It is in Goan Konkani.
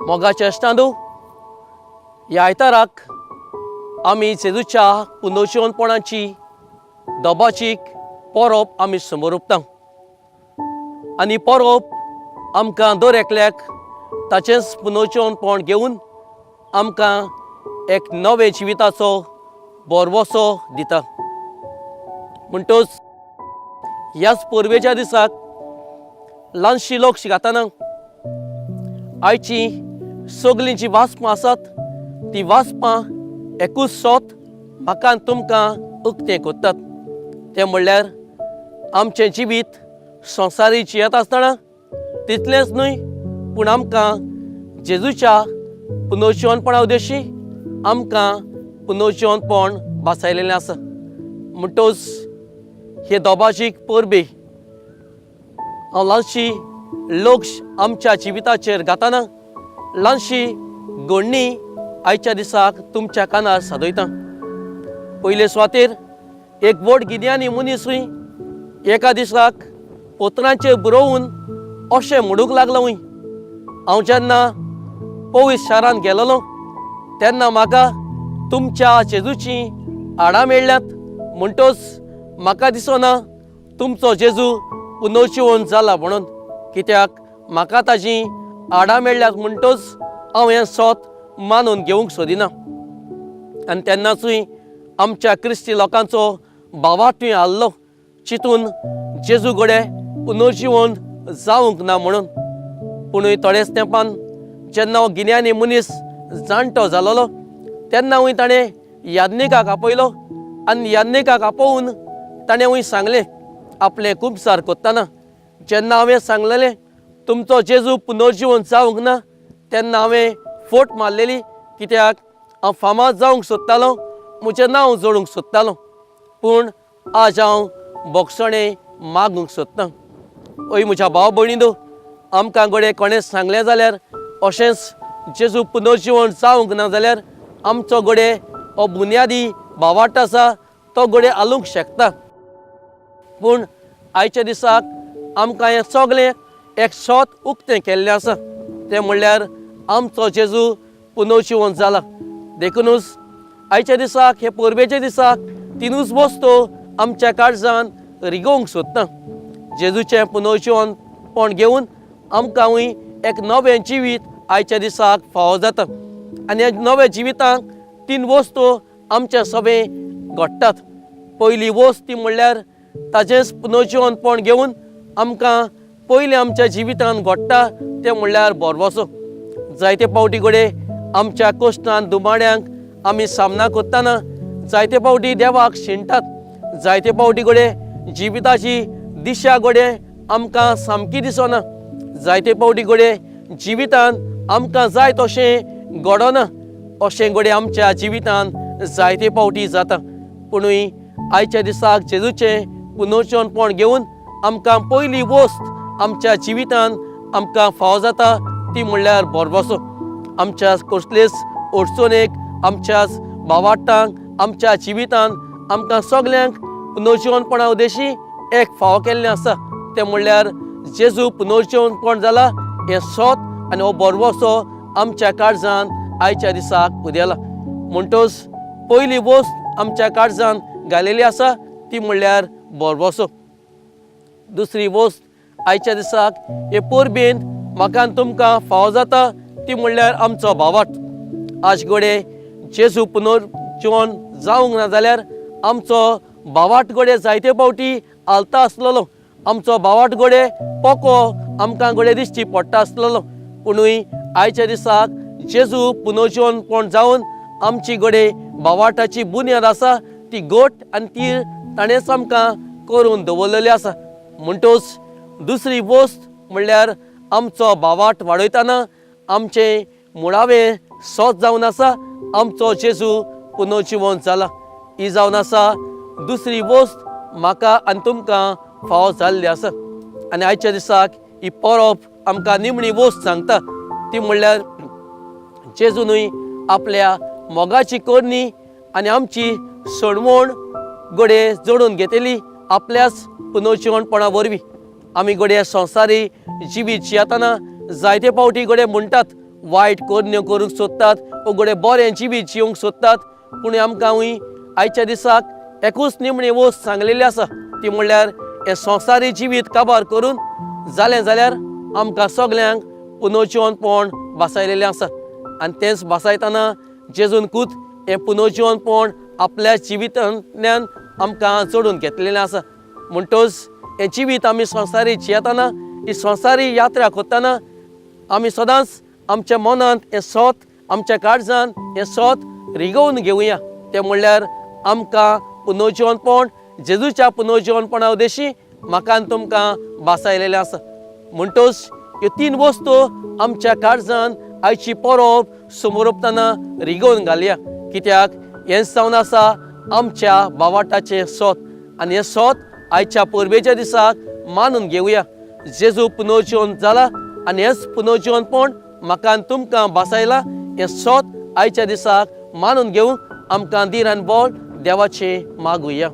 मोगाच्या इश्टांनो, ह्या आयताराक आमी जेजूच्या पुनर्जिवनपणाची दबाचीक परब आमी समोर उरता आनी परब आमकां दर एकल्याक ताचेंच पुनर्जिवनपण घेवन आमकां एक नवे जिविताचो भरवसो दिता. म्हणटच ह्याच परबेच्या दिसाक ल्हानशी लोक शिकतना आयची सगळीं जीं वाचपां आसात ती वाचपां एकूच सोत म्हाका आनी तुमकां उक्तें करतात. तें म्हणल्यार आमचें जिवीत संवसारी जियेता आसतना तितलेंच न्हय, पूण आमकां जेजूच्या पुनर्जिवनपणा उद्देशी आमकां पुनर्जिवनपण भासायलेलें आसा. म्हणटच हे दोबाजीक परबे हांव ल्हानशी लक्ष आमच्या जिविताचेर घाताना ल्हानशी घडणी आयच्या दिसाक तुमच्या कानार सादयता. पयले सुवातेर एक व्हड गिन्यानी मनीसूय एका दिसाक पत्रांचेर बरोवन अशें म्हणूंक लागलो, हांव जेन्ना पवित्र शारांत गेलेलो तेन्ना म्हाका तुमच्या जेजूचीं हाडां मेळ्ळ्यात, म्हणटच म्हाका दिसना तुमचो जेजू पुनर्जिवन जाला म्हणून, कित्याक म्हाका ताजी हाडां मेळ्ळ्यात, म्हणटच हांव हें सोत मानून घेवंक सोदिना. आनी तेन्नाचूय आमच्या क्रिस्ती लोकांचो भावार्तूय आहलो चिंतून जेजू गडे पुनर्जिवन जावंक ना म्हणून. पूण थोडेच तेंपान जेन्ना हो गिन्यानी मनीस जाणटो जालोलो तेन्ना वय ताणें याज्ञिकाक आपयलो आनी याज्ञिकाक आपोवन ताणें वय सांगलें आपलें कुमसार करतना, जेन्ना हांवें सांगलेलें तुमचो जेजू पुनर्जिवन जावंक ना तेन्ना हांवें फोट मारलेली, कित्याक हांव फामाद जावंक सोदतालो, म्हजें नांव जोडूंक सोदतालो, पूण आज हांव बोगसणें मागूंक सोदतां. ओय म्हज्या भाव भयणीनो, आमकां घडये कोणें सांगलें जाल्यार अशेंच जेजू पुनर्जिवन जावंक ना जाल्यार आमचो घडये हो बुन्यादी भावार्थ आसा तो घडये हालूंक शकता. पूण आयच्या दिसाक आमकां हें सगळें एक सोत उक्तें केल्लें आसा, तें म्हणल्यार आमचो जेजू पुनर्जिवन जाला. देखुनूच आयच्या दिसाक हे परबेच्या दिसाक तिनूच वस्तू आमच्या काळजान रिगोवंक सोदता. जेजूचें पुनर्जिवनपण घेवन आमकांय एक नवें जिवीत आयच्या दिसाक फावो जाता आनी ह्या नव्या जिवितांत तीन वस्तू आमच्या सभें घडटात. पयली वस्त ती म्हणल्यार ताजेंच पुनर्जिवनपण घेवन आमकां पयलें आमच्या जिवितांत घडटा तें म्हणल्यार भरवसो. जायते फावटी घडये आमच्या कश्टान दुमाड्यांक आमी सामना करतना जायते फावटी देवाक शिणटात, जायते फावटी घडये जिविताची दिशा घडये आमकां सामकी दिसना, जायते फावटी घडये जिवितान आमकां जाय तशें घडना, अशें घडये आमच्या जिवितान जायते फावटी जाता. पुणूय आयच्या दिसाक जेजूचें पुनर्जिवनपण घेवन आमकां पयली वस्त आमच्या जिवितान आमकां फावो जाता ती म्हणल्यार भरवसो. आमच्या कसलेच अडचणेक, आमच्या भावार्तांक, आमच्या जिवितान आमकां सगल्यांक पुनर्जिवनपणा उद्देशी एक फावो केल्लें आसा, तें म्हणल्यार जेजू पुनर्जिवनपण जाला हें सोत आनी हो भरवसो आमच्या काळजान आयच्या दिसाक उदेला. म्हणटच पयली वस्त आमच्या काळजान घालेली आसा ती म्हणल्यार भरवसो. दुसरी वस्त आयच्या दिसाक हे परबेन म्हाका आनी तुमकां फावो जाता ती म्हणल्यार आमचो भावार्थ. आज घडये जेजू पुनर्जिवन जावंक ना जाल्यार आमचो भावार्थ घडये जायते फावटी हालता आसलेलो, आमचो भावार्थ घडये पोको आमकां घडये दिसची पडटा आसलेलो. पुणूय आयच्या दिसाक जेजू पुनर्जिवनपण जावन आमची घडये भावार्थाची बुन्याद आसा ती गोट आनी ती ताणेंच आमकां करून दवरलेली आसा. म्हणटच दुसरी वस्त म्हणल्यार आमचो भावार्थ वाडयतना आमचें मुळावें सोत जावन आसा आमचो जेजू पुनर्जिवन जाला. ही जावन आसा दुसरी वस्त म्हाका आनी तुमकां फावो जाल्ली आसा. आनी आयच्या दिसाक ही परब आमकां निमणी वस्त सांगता ती म्हणल्यार जेजूनय आपल्या मोगाची करणी आनी आमची सणवण घडये जोडून घेतली आपल्याच पुनर्जिवनपणा वरवीं. आमी घडये संवसारी जिवीत जियेतना जायते फावटी घडये म्हणटात, वायट करण्यो करूंक सोदतात ओ घडये बरें जिवीत जिवंक सोदतात, पूण आमकांय आयच्या दिसाक एकूच निमणी वस्त सांगलेली आसा, ती म्हणल्यार हें संवसारी जिवीत काबार करून जालें जाल्यार आमकां सगल्यांक पुनर्जिवनपण भासायलेलें आसा. आनी तेंच भासायतना जेजून कूत हें पुनर्जिवनपण आपल्या जिवितांतल्यान आमकां जोडून घेतलेलें आसा. म्हणटच हें जिवीत आमी संवसारी जियेतना, ही संवसारी यात्रा करतना आमी सदांच आमच्या मनांत हें सोत, आमच्या काळजान हें सोत रिगोवन घेवया. तें म्हणल्यार आमकां पुनर्जिवनपण जेजूच्या पुनर्जिवनपणा उद्देशी म्हाका आनी तुमकां भासायलेलें आसा. म्हणटच ह्यो तीन वस्तू आमच्या काळजान आयची परब समोरपतना रिगोवन घालया, कित्याक हेंच जावन आसा आमच्या बावाटाचें सोत. आनी हें सोत आयच्या परबेच्या दिसाक मानून घेवया. जेजू पुनर्जिवन जाला आनी हेंच पुनर्जिवनपण म्हाका आनी तुमकां भासायलां. हें सोत आयच्या दिसाक मानून घेवंक आमकां धीर आनी बळ देवाचें मागुया.